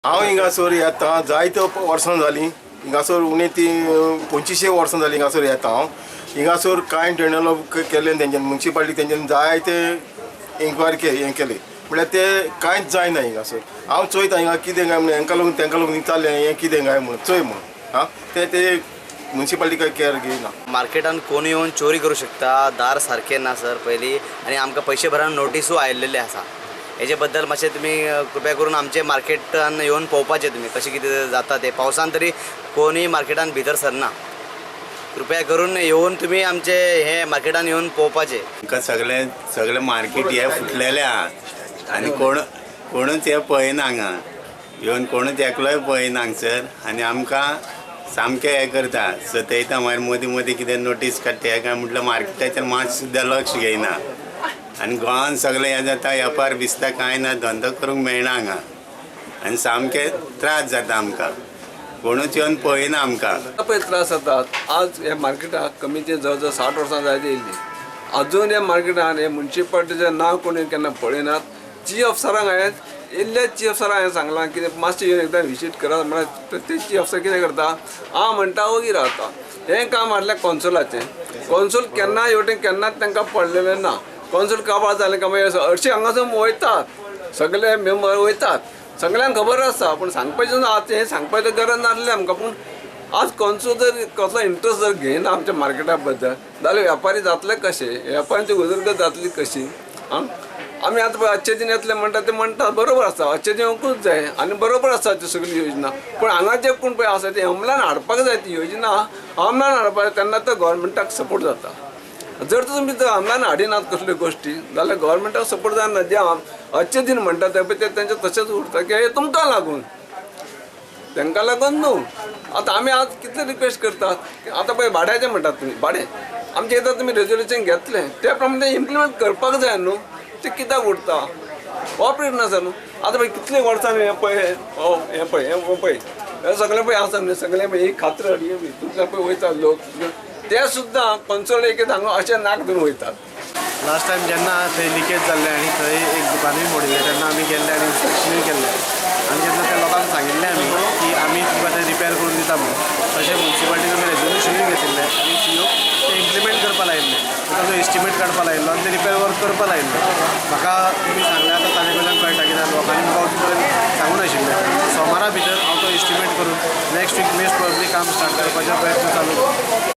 हांव हिंगासर येता जायते वर्सां जालीं हिंगासर उणें ती 25 वर्सां जालीं हिंगासर येता हांव. हिंगासर कांय डेवलप केल्लें तेंच्यानी, मुन्सिपालिटी तेंच्यानी जायते इन्क्वायरी के हें केली, म्हळ्यार ते कांयच जायना हिंगासर. हांव चोयता हिंगा कितें काय म्हणून, हेंका लागून तेंका लागून चाललें हें कितें काय म्हणून चोय म्हणून. आं, ते ते मुन्सिपालिटी काय केअर घेयना. मार्केटान कोण येवन चोरी करूं शकता, दार सारकें ना सर पयलीं, आनी आमकां पयशे भरान नोटिसूय आयिल्लेले आसा. हेजे बद्दल मातशें तुमी कृपया करून आमचे मार्केटान येवन पळोवपाचें तुमी कशें कितें जाता तें. पावसान तरी कोणूय मार्केटान भितर सरना. कृपया करून येवन तुमी आमचे हे मार्केटान येवन पळोवपाचें. आमकां सगळें सगळें मार्केट हें फुटलेलें आहा आनी कोण कोणूच हें पळयना हांगा येवन, कोणूच एकलोय पळयना हांगसर. आनी आमकां सामकें हें करता, सतयता. मागीर मदीं मदीं कितें नोटीस काडटा हें काय म्हटल्यार मार्केटाचेर मात सुद्दां लक्ष घेयना. आनी गोवान सगळें हें जाता, वेपार बिस्ता कांय ना, धंदो करूंक मेळना हांगा आनी सामकें त्रास जाता आमकां. कोणूच येवन पळयना आमकां. पळय त्रास जातात. आज हे मार्केटाक कमीचे जवळ जवळ 60 वर्सां जायत येयल्ली, अजून ह्या मार्केटान हे मुन्सिपालिटीचें नांव कोणी केन्ना पळयनात. चीफ अफसरांक हांवें येयल्ल्या चीफ अफसरांक हांवें सांगलां कितें मातशें येवन एकदां विजीट करात म्हळ्यार ते चीफ अफसर कितें करता हांव म्हणटा ओगी रावता. हें काम आहलें कौन्सिलाचें. कौन्सिल केन्ना हेवटेन केन्नाच तांकां पडलेलें ना. कौन्सिल काबार जालें काय मागीर हरशीं हांगासून वयतात सगळे मेंबर वयतात, सगळ्यांक खबर आसा, पूण सांगपाचें ना. आतां हें सांगपाचें गरज नासलें आमकां, पूण आज कोणसो जर कसलो इंट्रस्ट जर घेयना आमच्या मार्केटा बद्दल जाल्यार वेपारी जातले कशे, वेपाऱ्यांची उदरगत जातली कशी? आं, आमी आतां पळय अच्छे दिन येतले म्हणटा ते म्हणटा बरोबर आसा, अच्छे दिन येवंकूच जाय आनी बरोबर आसा ती सगळी योजना, पूण हांगा जे कोण पळय आसा ते अंमलान हाडपाक जाय. ती योजना अंमलान हाडपाक जाय तेन्ना तो गोवोरमेंटाक सपोर्ट जाता. जर तुमी जर अंमलान हाडिनात कसल्यो गोश्टी जाल्यार गोवोरमेंटाक सपोर्ट जायना. जे अच्छे दिन म्हणटा ते पळय ते तेंचे तशेंच उरता की हे तुमकां लागून, तांकां लागून न्हू. आतां आमी आज कितले रिक्वेस्ट करतात. आतां पळय भाड्याचें म्हणटात तुमी, भाडें आमचें एकदां तुमी रेजोल्युशन घेतलें त्या प्रमाणे तें इम्प्लिमेंट करपाक जाय न्हू. तें कित्याक उरता ऑपरेट ना न्हू. आतां पळय कितले वर्सां हें पळय हें पळय हें पळय हें सगळें पळय आसा न्हू, सगळें पळय ही खात्र हितूंतल्यान पळय वयता लोक, ते सुद्दां कन्सोल एक हांगा अशें नाक धरून वयतात. लास्ट टायम जेन्ना थंय लिकेज जाल्लें आनी थंय एक दुकानूय मोडिल्लें तेन्ना आमी गेल्ले आनी इन्स्पेक्शनूय केल्लें आनी तेन्ना त्या लोकांक सांगिल्लें आमी की आमी तुमकां तें रिपेर करून दिता म्हणून. तशें मुन्सिपालिटीन आमी रेजोल्युशनूय घेतिल्लें आनी सीओ तें इम्प्लिमेंट करपा लायिल्लें, ताजो एस्टिमेट काडपा लायिल्लो आनी तें रिपेर वर्क करपा लायिल्लें. म्हाका तुमी सांगलें आतां ताजे कडल्यान कळटा, कित्याक लोकांनी म्हाका अजून पर्यंत सांगूं नाशिल्लें. सोमारा भितर हांव तो एस्टिमेट करून नेक्स्ट वीक मोस्ट प्रोबेबली काम स्टार्ट करपाचो प्रयत्न चालू.